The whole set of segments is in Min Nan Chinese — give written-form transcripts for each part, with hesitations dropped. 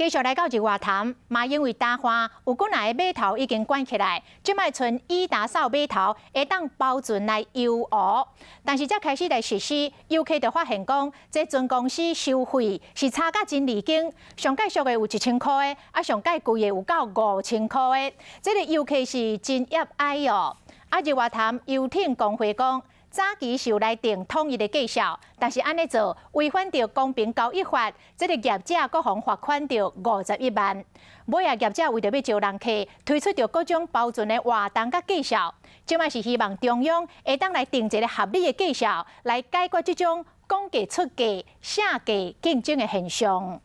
繼續來到日月潭，嘛因為干旱，有幾若个碼頭已經關起來，這擺賰伊達邵碼頭會當包船來遊湖，但是才開始來實施，遊客就發現講，這船公司收費是差甲真離經，上蓋俗的有1000箍的，啊上蓋貴的有到5000箍的，這個遊客是真狹隘哦。啊，日月潭遊艇公會講，早期是有來定統一的價數，但是按呢做違反著公平交易法，這個業者閣予罰款著51萬。尾仔業者為著欲招人客，推出著各種包船的活動佮價數，這擺是希望中央會當來定一个合理的價數，來解決這種講價出價、寫價競爭的現象。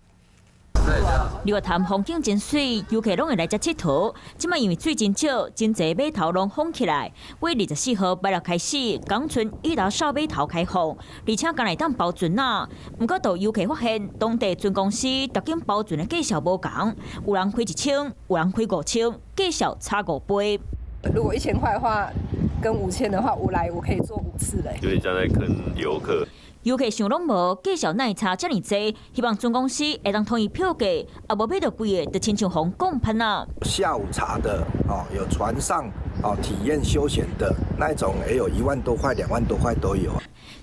日月潭風景真媠，遊客攏會來遮𨑨迌。這擺因為水真少，真濟碼頭攏封起來。為24號拜六開始，港賰伊達邵碼頭開放，而且敢會當包船仔。毋過，就遊客發現，當地船公司逐間包船的價數無仝，有人開1000，有人開5000，價數差5倍。如果1000塊的話，跟5000的話，我來我可以坐五次嘞。有點像在坑遊客。遊客想攏無，價數哪會差遮爾濟？希望船公司會當統一票價，啊無買著貴的，就親像予人講番仔。下午茶的哦，有船上哦體驗休閒的那一種，也有1萬多塊、2萬多塊都有。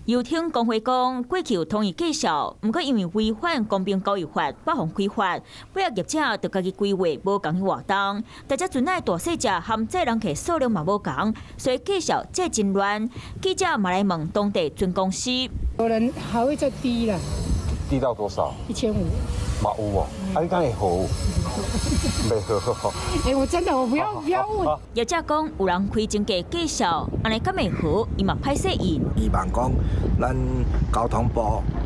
遊艇公會講，過去有統一價數，毋過因為違反公平交易法，予人開罰，尾仔業者就家己規劃無仝的活動，但這船仔大細隻含載人客數量嘛無仝，所以價數才真亂。記者嘛來問當地船公司。有人還會再低啦。低到多少？1500。嘛有哦，啊你敢會好？袂好。欸，我真的我不要不要問。業者講有人開真低價數，按呢敢會好？伊嘛歹勢應。希望講咱交通部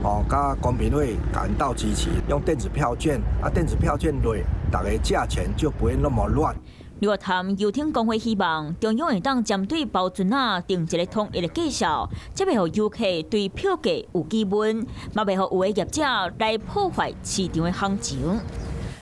哦，佮公平會共鬥支持，用電子票券，啊電子票券落，逐个價錢就不會那麼亂。日月潭遊艇公會希望中央會當針對包船仔定一个統一的價數，才袂予遊客對票價有疑問，嘛袂予有的業者來破壞市場的行情。